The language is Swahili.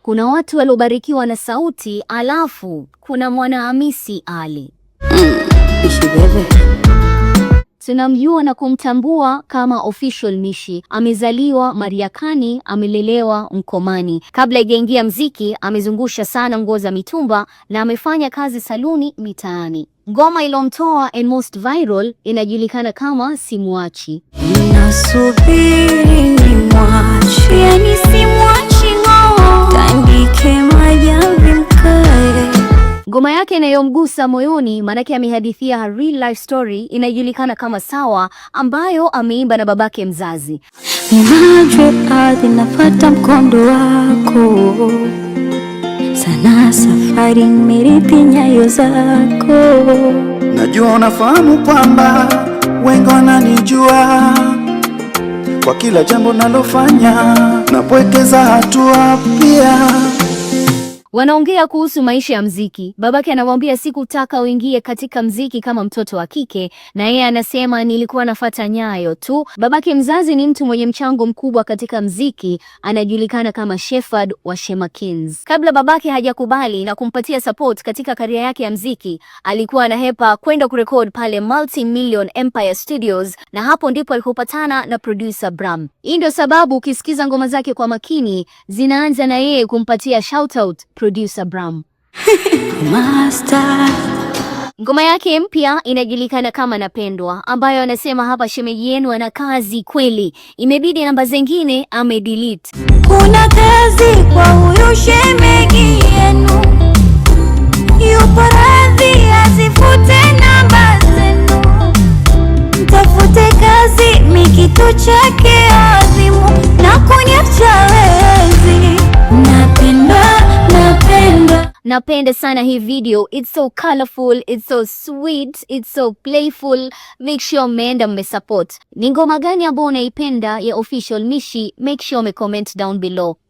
Kuna watu waliobarikiwa na sauti, alafu kuna Mwanahamisi Ali. Mishi bebe. Tunamjua na kumtambua kama Official Mishi. Amezaliwa Mariakani, amelelewa Mkomani. Kabla hajaingia mziki, amezungusha sana nguo za mitumba na amefanya kazi saluni mitaani. Ngoma ilomtoa and most viral inajulikana kama Simwachi. Nasubiri ni mwachi, yani simwachi ng'o, tandike majamvi mkae. Ngoma yake inayomgusa moyoni, maanake amehadithia her real life story, inajulikana kama Sawa, ambayo ameimba na babake mzazi. Ninajwe ardhi nafata mkondo wako sana, safari nimerithi nyayo zako. Najua unafahamu kwamba wengi wananijua kwa kila jambo nalofanya, napowekeza hatua pia. Wanaongea kuhusu maisha ya mziki. Babake anamwambia, "Sikutaka uingie katika mziki kama mtoto wa kike," na yeye anasema, "Nilikuwa nafata nyayo tu." Babake mzazi ni mtu mwenye mchango mkubwa katika mziki, anajulikana kama Shepherd wa Shema Kings. Kabla babake hajakubali na kumpatia support katika career yake ya mziki, alikuwa anahepa kwenda kurecord pale Multi Million Empire Studios, na hapo ndipo alipopatana na producer Bram. Hii ndio sababu ukisikiza ngoma zake kwa makini zinaanza na yeye kumpatia shout out producer Bram. Master. Ngoma yake mpya inajulikana kama Napendwa, ambayo anasema hapa shemeji yenu ana kazi kweli, imebidi namba zingine amedelete. Kuna kazi kwa huyu shemeji yenu, yupo radhi azifute namba zenu, mtafute kazi mikitu chake adhimu na kuniacha wezi. Napendwa, napendwa. Napenda sana hii video. It's so colorful, it's so sweet, it's so playful. Make sure mmeenda mmesupport. Ni ngoma gani ambayo unaipenda ya Official Mishi? Make sure umecomment down below.